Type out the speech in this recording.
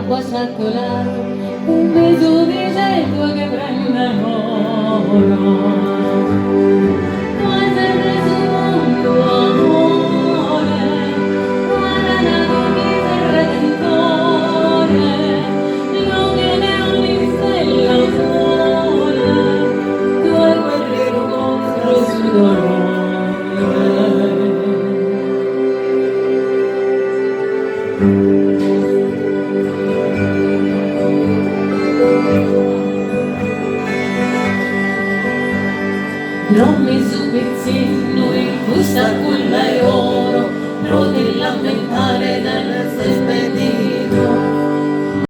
L'acqua s'ha colato un beso di geldo che prende oro. Quasi su mundu amore, Para nato chi s'est Redentore, Lughene un'istella o sole, Tue guerriero contro su dolore. Drommi su pitzinnu in custa culla 'e oro, pro ti.